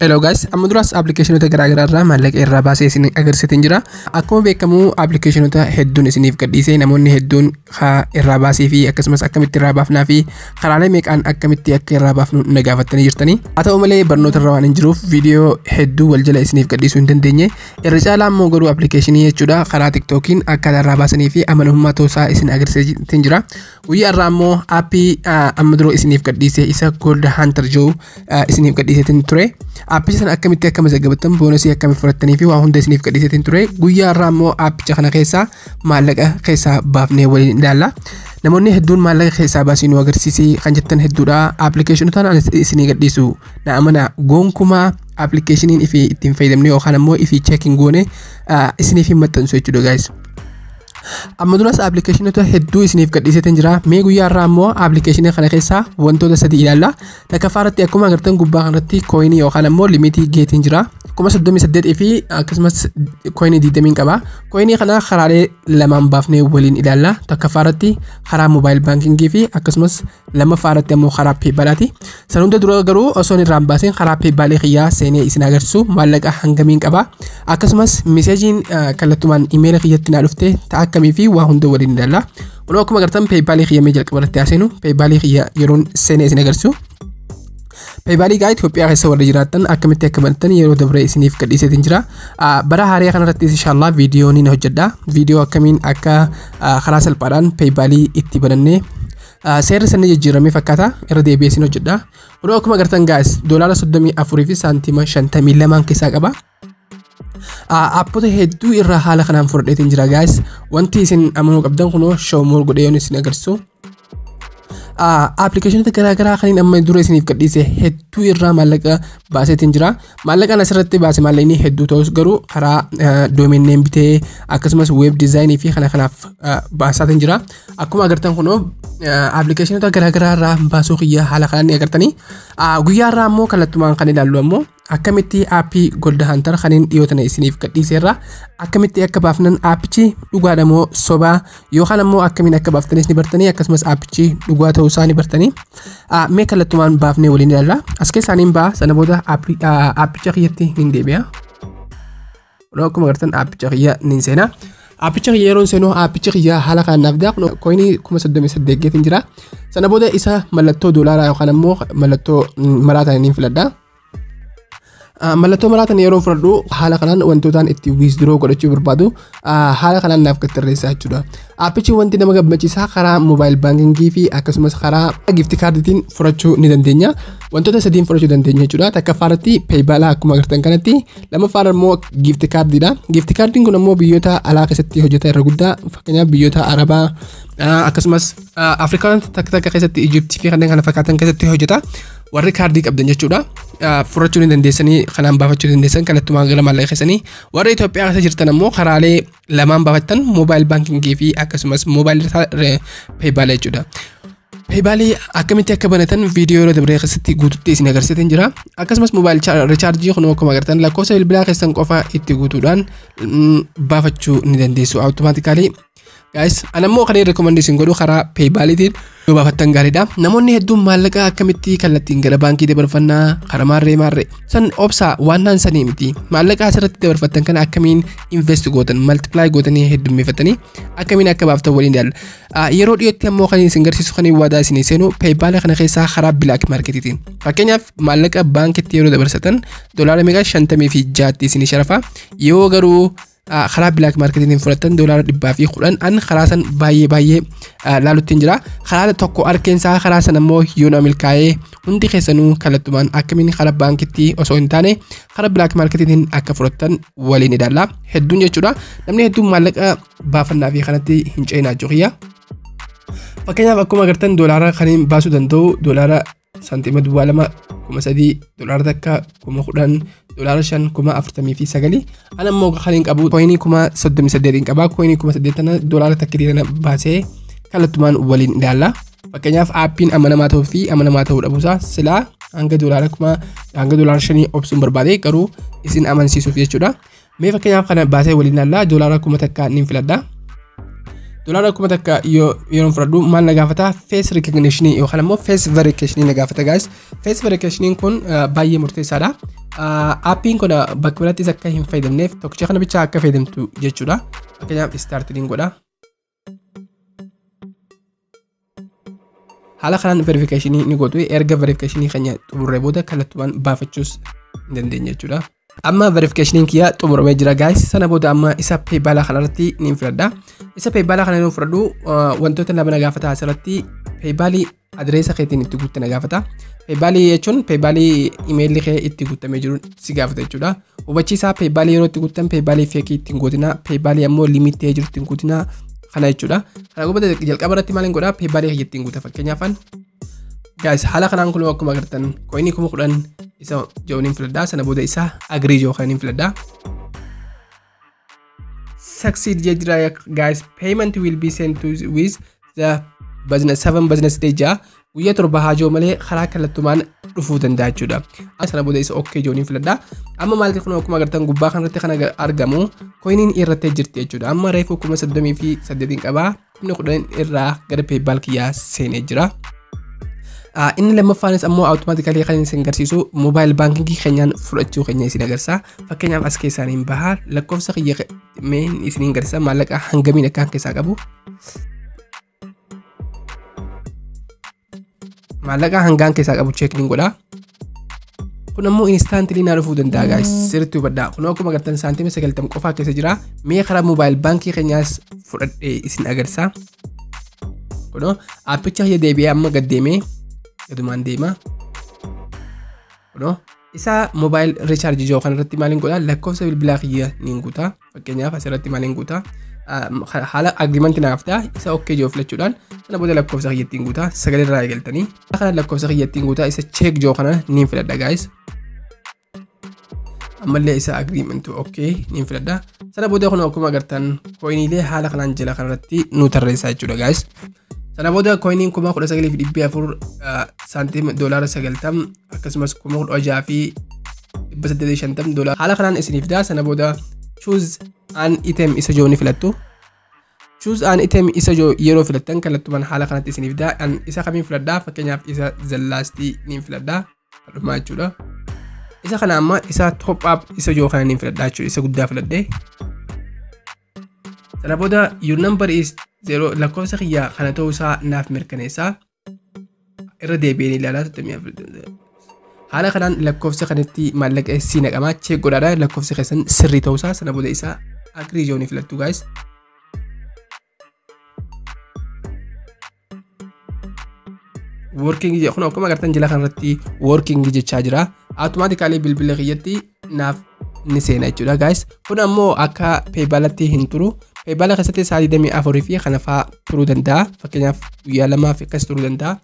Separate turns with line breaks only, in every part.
Hello guys, amma duraas appilikeeshinoota garaagaraa irraa maallaqa irraa baasee isin agarsiiseetiin jira. Akkuma beekamu appilikeeshinoota hedduun isiniif gadhiisee, namoonni hedduun irraa baasee fi akkasumas akkamitti irraa baafnaa fi karaalee meeqaan akkamitti akka irraa baafnu na gaafattanii jirtanii. Haa ta'u malee, barnoota irra waan hin jiruuf viidiyoo hedduu wal jala isiniif gadhiisuu hin dandeenye. Irra caalaa immoo garuu appilikeeshinii jechuudha karaa TikTokiin akkaataa irraa baasanii fi amanamummaa ta'uusaa isin agarsiiseetiin jira. Guyyaa irraa immoo aappii amma duroo isiniif gadhiise, isa Gold Hunter jiru isiniif gadhiiseetiin ture. Aappicha sana akkamitti akka mazaggabattan, boonasii akkamitti fudhattanii fi waa hunda isiniif gadhiiseetiin ture. Guyyaa irraa immoo aappicha kana keessaa maallaqa keessaa baafnee waliin ilaalla. Namoonni hedduun maallaqa keessaa baasii nu agarsiisii kan jettan hedduudha. Appilikeeshinotaan ani isinii gadhiisu, na amana, gonkumaa appilikeeshiniin ifii ittiin fayyadamne yookaan ammoo ifii check hin goone isiniif hin maxxansu jechuudha, guys. Amma duras appilikeeshinoota hedduu isiniif gadhiiseetiin jira. Mee guyyaa irraa immoo appilikeeshinii kana keessaa wantoota sadii ilaalla. Takkaffaa irratti akkuma agartan gubbaa kanarratti kooyinii yookaan ammoo limitii geetiin jira. 38,000 fi akkasumas kooyinii 20 qaba. Kooyinii kana karaalee lamaan baafnee waliin ilaalla. Takkaffaa irratti karaa mobile baankingii fi akkasumas lammaffaa irratti ammoo karaa PayPalaati. San hunda dura garuu osoo irraan baasin karaa PayPalii kiyyaa seenee isin agarsiisu maallaqa hangamiin qaba. Akkasumas miseejiin kallattumaan imeela kiyyatti naa dhufte ta'a akkamii fi waa hunda waliin ilaalla. Kunoo akkuma agartan PayPalii kiyya mee jalqaba irratti haasinu. PayPalii kiyya yeroon seenee isin agarsiisu. PayPalii gaa Itoophiyaa keessa warri jiraattan akkamitti akka banattan yeroo dabree isiniif gadhiiseetiin jira. Bara haaraa kanarratti inshallah viidiyoo ni hojjedha. Viidiyoo akkamiin akka karaa salphaadhaan PayPalii itti banannee, seerri sanni jijjiiramee fakkaata, irra deebi'ee isin hojjedha. Kunoo akkuma agartan guys, doolaara 34 fi saantima 52 keessaa qaba. Aappota hedduu irraa haala kanaan fudhadheetiin jira, guys. Wanti isin amanuu qabdan kunoo show more godhee yoon isin agarsiisu. Appilikeeshinoota garaagaraa kanneen amma dura isiniif gadhiise hedduu irraa maallaqa baaseetiin jira. Maallaqaan asirratti baase maallaqni hedduu ta'us garuu karaa domain name bitee akkasumas web designii fi kana kanaaf baasaatiin jira. Akkuma agartan kunoo appilikeeshinoota garaagaraa irraa baasuu kiyya haala kanaan ni agartanii. Guyyaa irraa ammoo kallattumaan kan ilaallu ammoo akkamitti aappii Gold Hunter kanneen dhiyoo tana isiniif gadhiiseerra akkamitti akka baafnan, aappichi dhugaadha moo sobaa yookaan ammoo akkamiin akka baaftanis ni bartanii, akkasumas aappichi dhugaa ta'uu isaa ni bartanii. Mee kallattumaan baafnee waliin ilaalla. As keessaaniin ba'a, sana booda aappicha kiyyatti niin deebi'a. Akkuma agartan aappicha kiyya niin seena. Aappicha kiyya yeroo seenu aappicha kiyya haala kanaan naaf fidaa, kooyinii 38,000 geetiin jira. Sana booda isa mallattoo doolaaraa yookaan ammoo mallattoo maraataan niin filadha. Mallattoo maraatan yeroo fudhadhu haala kanaan wantootaan itti withdraw godhachuu barbaadu haala kanaan naaf gattarreessaa jechuudha. Aappichi wanti nama gammachiisaa karaa mobile baankingii fi akkasumas karaa gift cardiitiin fudhachuu ni dandeenya. Wantoota sadiin fudhachuu dandeenya jechuudha. Takkaffaa irratti PayPalaa akkuma agartan kanatti, lammaffaa immoo gift cardiidha. Gift cardiin kun ammoo biyyoota alaa keessatti hojjeta irra guddaa, fakkeenyaaf biyyoota Arabaa akkasumas Afrikaan takka takka keessatti, Ijiptii fi kanneen kana fakkaatan keessatti hojjeta. Warri kaardii qabdan jechuudha. Fudhachuu ni dandeessanii, kanaan baafachuu dandeessan kallattumaan gara maallaqa keessanii. Warri Itoophiyaa keessa jirtan ammoo karaalee lamaan baafattan, mobile baankingii fi akkasumas mobile PayPalaa jechuudha. PayPalii akkamitti akka banatan viidiyoo yeroo dabree keessatti guututti isin agarsiisan jira. Akkasumas mobile rechargeii kun akkuma agartan lakkoofsa bilbilaa keessan qofa itti guutuudhaan baafachuu ni dandeessu automatically. Guys, anammoo kan recommend isin godhu karaa PayPaliitiin yoo baafattan gaariidha. Namoonni hedduun maallaqa akkamitti kallattiin gara baankii dabarfannaa, karaa maarree maarree san obsaa waan naan sanii miti. Maallaqa asirratti dabarfattan kana akkamiin invest gootan, multiply gootanii heddummeeffatanii akkamiin akka baaftan waliin ilaalla. Yeroo dhiyootti ammoo kan isin garsiisu, kan waadaa isinii seenu, PayPala kana keessaa karaa black marketiitiin. Fakkeenyaaf maallaqa baankitti yeroo dabarsatan doolaara meeqa 56tti isinii sharafa. Yoo garuu karaa black marketiin fudhatan doolaara 110. An karaa san baay'ee baay'ee laaluttiin jira. Karaa tokko arkeensaa karaa san ammoo yoo na milkaa'ee hundi keessanuu kallattumaan akkamiin karaa baankitti osoo hin taane karaa black marketiin akka fudhatan waliin ilaalla. Hedduun jechuudha. Namni hedduun maallaqa baafannaa fi kanatti hin ceenaa jiru. Fakkeenyaaf akkuma agartan doolaara kan hin baasuu danda'u doolaara saantima duwwaa lama 3,000, doolaara 1 10,000, doolaara 5 49,000. Ana immoo kan hin qabu kooyinii 38,000 qaba. Kooyinii 8,000 doolaara takkitii tana baasee kallattumaan waliin ilaalla. Fakkeenyaaf aappiin amanamaa ta'uu fi amanamaa ta'uu dhabuusaa silaa hanga doolaara kuma hanga doolaara 5 obsuun barbaade, garuu isin amansiisuuf jechuudha. Mee fakkeenyaaf kana baasee waliin ilaalla. Doolaara 1,000 niin filadha. Doolaara 1000 yeroo fudhadhu maal na gaafata? Face recognition yookaan immoo face verification na gaafata guys. Face verification kun baay'ee murteessaadha. Aappiin kun bakka birattis akka hin fayyadamneef tokkicha kana bichaa akka fayyadamtu jechuudha. Fakkeenyaaf starting godha. Haala kanaan verification ni gootu. Erga verification keenya xumurree booda kallattumaan baafachuus ni dandeenya jechuudha. Amma verification kiyya xumuramee jira guys. Sana booda amma isa PayPal kanarratti ni filadha. Isa PayPal kana yeroo fudhadhu wantoota lama na gaafata asirratti. PayPal adreesa keetiin itti guutte na gaafata. PayPal jechuun PayPal imeelli kee itti guutamee jiru si gaafata jechuudha. Hubachiisaa, PayPal yeroo itti guuttan PayPal fake ittiin guutinaa, PayPal ammoo limit ta'ee jiru ittiin guutinaa kana jechuudha. Kana booda jalqaba irratti maaliin godhaa? PayPal kiyya ittiin guuta fakkeenyaaf. Guys, haala kanaan kun akkuma agartan coinii 10,000 isa jedhuun filadhaa. Sana booda isa agree jiru kan filadhaa. Succeed jira guys. Payment will be sent to with the business 7 business day jaa. Guyyaa 7 haa jiru malee karaa kallattumaan dhufuu danda'a jechuudha. Sana booda isa okay jiruun filadhaa. Amma maalti kun akkuma agartan gubbaa kanarratti kan argamu coiniin irratti jirti jechuudha. Amma reefu 38,000 qabaa. 10,000 irraa gara PayPal kiyyaa seenee jira. Inni lammaffaanis ammoo automatically kan isin agarsiisu mobile baankingii keenyaan fudhachuu keenya isin agarsiisa. Fakkeenyaaf as keessaan hin bahaa, lakkoofsa kiyya meen isin agarsiisa maallaqa hangamiin akka keessaa qabu. Maallaqa hangaan keessaa qabu check ni godha. Kun ammoo instantly naa dhufuu danda'a guys. Sirriitti hubadhaa. Kun akkuma agartan saantima 90 qofaa keessa jira. Mee karaa mobile baankii keenyaas fudhadhee isin agarsiisa. Kunoo aappicha kiyya deebi'ee amma gad deemee gadumaan deema. Kunoo isa mobile recharge jiru kanarratti maaliin godhaa? Lakkoofsa bilbilaa kiyya niin guuta. Fakkeenyaaf asirratti maaliin guuta? Haala agreement naaf ta'a isa okay jiru filachuudhaan sana booda lakkoofsa kiyya ittiin guuta. Sagalee irraa eegaltanii. Kana lakkoofsa kiyya ittiin guuta, isa check jiru kana niin filadha guys. Ammallee isa agreement okay niin filadha. Sana booda kun akkuma agartan coiniilee haala kanaan jala kanarratti nu tarreessaa jechuudha guys. Sana booda coiniin 19,400 saantima doolaara 90 akkasumas 16,850 doolaara haala kanaan isiniif daa. Sana booda choose an item isa jiru ni filattu. Choose an item isa jiru yeroo filattan kallattumaan haala kanatti isiniif daa. An isa kamiin filadhaa? Fakkeenyaaf isa zallaastii niin filadhaa. Kadhumaa jechuudha. Isa kana amma isa top up isa jiru kana niin filadhaa jechuudha. Isa guddaa filadhee. Sana booda your number is 0 lakkoofsa kiyyaa kana ta'uu isaa naaf mirkaneessaa. Irra deebi'een ilaalaa 34. Haala kanaan lakkoofsa kanatti maallaqa sii naqamaa check godhaadha lakkoofsa keessan sirrii ta'uu isaa. Sana booda isaa agree jiru ni filattu guys. Working kun akkuma agartan jala kanarratti working jechaa jira. Automatically bilbila kiyyatti naaf ni seena jechuudha guys. Kun ammoo akka PayPalatti hin turu. PayPal keessatti sa'aatii 24 fi kana fa'aa turuu danda'a. Fakkeenyaaf guyyaa 2 akkas turuu danda'a.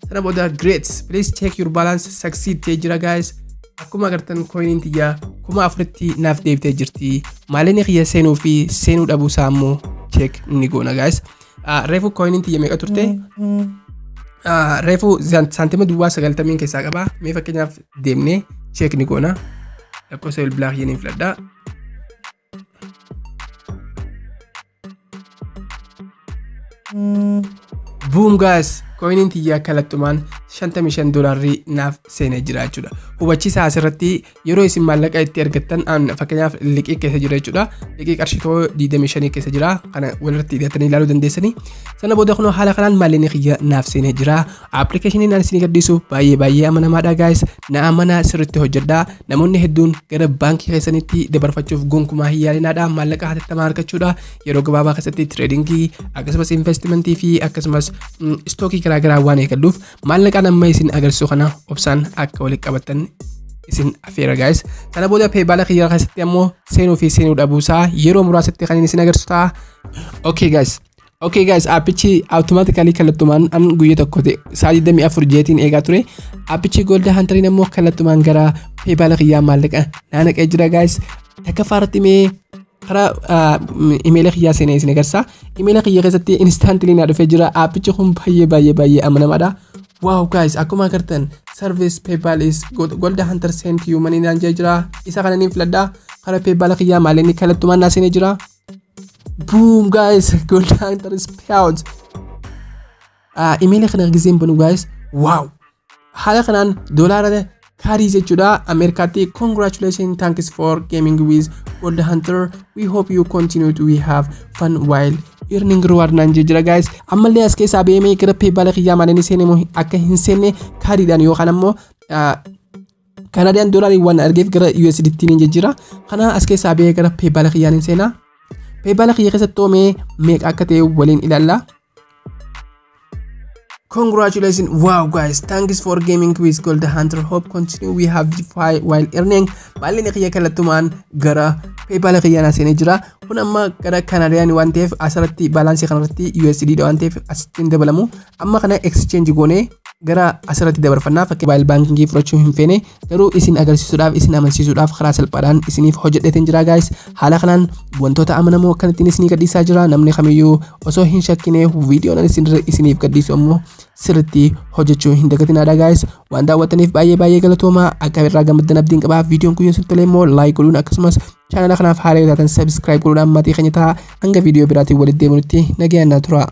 Sana booda great, please check your balance, succeed ta'ee jira guys. Akkuma agartan coiniin tiyyaa 4,000tti naaf deebitee jirti. Maallaqni kiyya seenuu fi seenuu dhabuu isaa ammoo check ni goona guys. Reefu coiniin tiyya meeqa turte? Reefu saantima duwwaa 90 keessaa qaba. Mee fakkeenyaaf deemnee check ni goona. Lakkoofsa bilbilaa kiyya ni filadha. Boom guys, coiniin tiyyaa kallattumaan 55 doolaarrii naaf seenee jira jechuudha. Hubachiisaa asirratti yeroo isin maallaqa itti argattan fakkeenyaaf liqii keessa jira jechuudha. Liqii qarshii 25 keessa jira. Kana walirratti hidhatanii ilaaluu dandeessanii. Sana booda kunoo haala kanaan maallaqni kiyya naaf seenee jira. Appilikeeshiniin ani isinii gadhiisu baay'ee baay'ee amanamaadha guys. Na amanaa, sirriitti hojjedhaa. Namoonni hedduun gara baankii keessanitti dabarfachuuf gonkumaa hin yaalinaadha. Maallaqa hatattamaa argachuudha. Yeroo gabaabaa keessatti tradingii akkasumas investimentii fi akkasumas istookii garaagaraa waan eegalluuf maallaqaan amma isin agarsiisu kana obsaan akka walitti qabattan isin afeera guys. Sana booda PayPal kiyya keessatti ammoo seenuu fi seenuu dhabuusaa yeroo muraasatti kan isin agarsiisu ta'a. Okay guys. Okay guys, aappichi automatically kallattumaan an guyyaa tokko ta'e sa'aatii 24 jeetiin eegaa ture. Aappichi Gold Hunteriin ammoo kallattumaan gara PayPal kiyyaa maallaqa naa naqee jira guys. Takka faarratti mee karaa imeela kiyyaa seenee isin agarsiisa. Imeela kiyya keessatti instantly naa dhufee jira. Aappichi kun baay'ee baay'ee baay'ee amanamaadha. Wow guys, akkuma agartan service PayPal is Gold Hunter sent you money naan jee jira. Isa kana niin filadhaa. Karaa PayPal kiyyaa maallaqni kallattumaan naa seenee jira. Boom guys, Gold Hunter is payout. Imeela kana giseen banu guys, wow. Haala kanaan doolaara kaarii jechuudha Ameerikaatti. "Congratulations, thanks for gaming with Gold Hunter. We hope you continue to we have fun while earning reward" naan jira guys. Ammallee as keessaa beemee gara PayPal kiyyaa malee seene moo akka hin seenne kaariidhaan yookaan ammoo Canadian doolaarii waan argeef gara USDT ni jijjiira. Kana as keessaa ba'ee gara PayPal kiyyaan hin seenaa. PayPal kiyya keessatti oomee meeqa akka ta'e waliin ilaalla. Congratulations, wow guys, thanks for gaming with Gold Hunter. Hope continue we have fun while earning. Maallaqni kiyya kallattumaan gara PayPal kiyyaa seenee jira. Kun amma gara Canadian waan ta'eef asirratti balance kanarratti USD dha waan ta'eef asitti hin dabalamu. Amma kana exchange goonee gara asirratti dabarfannaa. Fakkii mobile banking fudhachuu hin feene, garuu isin agarsiisuudhaaf, isin amansiisuudhaaf karaa salphaadhaan isiniif hojjedheetiin jira guys. Haala kanaan wantoota amanamoo akkanattiin isinii gadhiisaa jira. Namni kamiyyuu osoo hin shakkine viidiyoon isiniif gadhiisu ammoo sirriitti hojjechuu hin dagatinaadha guys. Waan daawwattaniif baay'ee baay'ee galatoomaa. Akka irraa gammaddan abdiin qabaa. Viidiyoon kun yoo isinitti tole immoo like godhuun, akkasumas chaanala kanaaf haala yoo taatan subscribe godhuudhaan maatii keenya ta'a. Hanga viidiyoo biraatiin walitti deebinutti nagayaan naa tura.